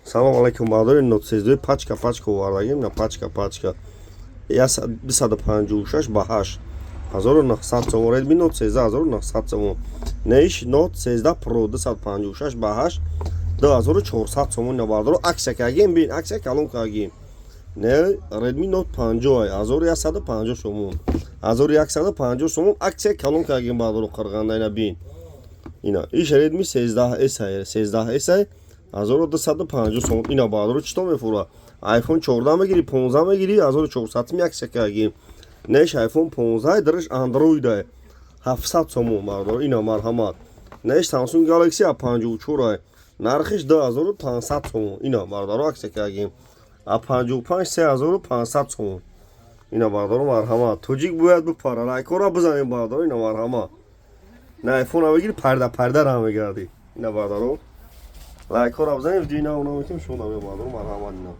Салом алайкум, бародари. Note 13 пачка пачка овардагим на пачка пачка, 256 ба 8, 1900 сомон. Redmi Note 13, 1900 сомон. Неш Note 13 Pro, 256 ба 8, 2400 сомон. На, бародаро, акция кагем, бин, акция калон кагем. Не, Redmi Note 50, 1150 сомон, 1150 сомон, акция калон кагем, бародаро. Қирғанда ина бин, ина иш Redmi 13 S, 13 S, 1250 сомон. Ина, бародаро, чито мефура? iPhone 14 мегири, 15 мегири, 1400 ми акция кагем. Неш iPhone 15, дараш Android, 700 сомон, бародаро. Ина, марҳамат. Неш Samsung Galaxy A54, нархиш 2500 сомон. Ина, бародаро, акция кагем, A55, 3500 сомон. Ина, бародаро, марҳамат. Тоҷик бояд бипара, лайкора бизанем, бародаро. Ина, марҳамат. На, iPhone бигири, парда парда ра мегардӣ. Ина, бародаро, лайкора бизанем, дина уна метем шумо, бародаро, марҳамат, ина.